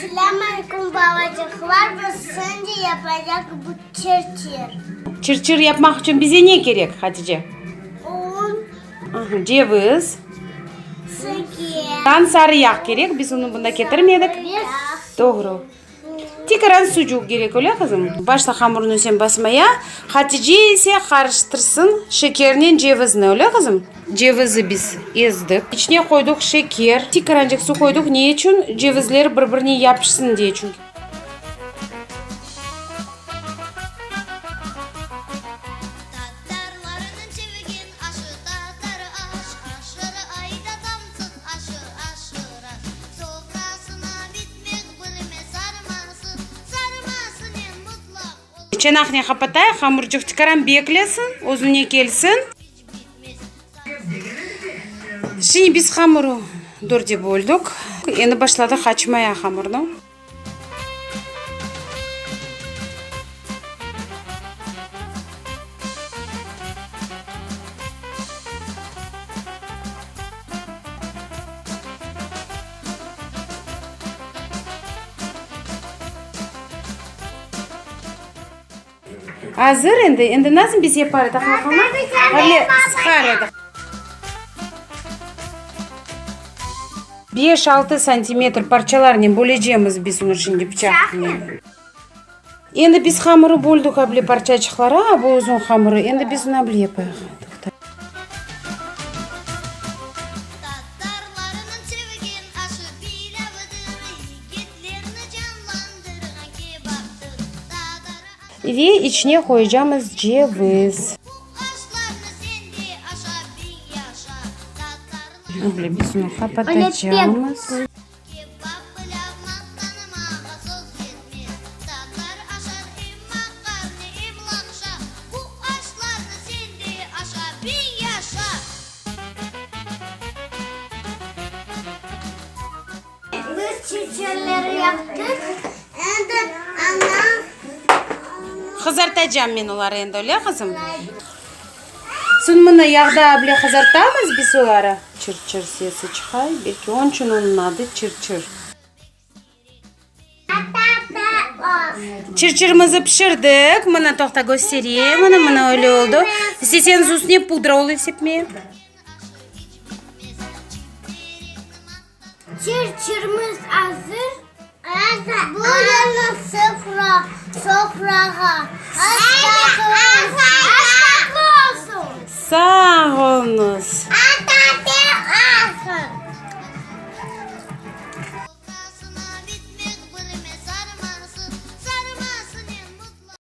Selâm aleyküm, balacıqlar, biz şimdi yapacaq bu çır-çır. Çır-çır yapmaq içün bize ne kerek, Hatice? Un. Ceviz. Şeker. Tan sarı yağ kerek, biz onı bunda ketirmedik. Doğru. Tikaran sucuq kerek, öyle, qızım? Başla hamurnı sen basmaya, Hatice ise qarıştırsın şekernen cevizni, öyle, qızım? Cevizi biz ezdik, içine qoydıq şeker, tikarançıq su qoydıq, ne içün? Cevizler bir-birine yapışsın diye, çünki. Çanaqnen qapatayıq, hamurcıq tikaran beklesin, özüne kelsin. Şimdi biz hamuru dörde böldük. Endi başladıq açmaya hamurnı. Azır endi. Endi nasıl biz yapar edik maqama? Öyle sıqar edik. Beş-altı santimetr parçalarnen bölecemiz biz onı şimdi pıçaqnen. Endi biz hamırı böldük able parçaçıqlara, bu uzun hamırı. Endi biz onı able yapayıq. Ve içine qoyacamız ceviz. Böyle biz onı qapatacamız. Biz çiçekleri yaptıq, endi anam. Qızartacam men oları endi, öyle, qızım? Soñ mına yağda bile qızartamız biz oları. Çır-çır sesi çıqay, belki onıñ içün onıñ adı çır-çır. Çır-çırımızı pişirdik. Mına, toqta, köstereyim. Mına, mına öyle oldı. İsteseñiz üstüne pudra olıp sepmeye. Çır-çırımız azır. Buyurıñız sofra, sofrağa. Aş tatlı olsun. Sağ oluñız.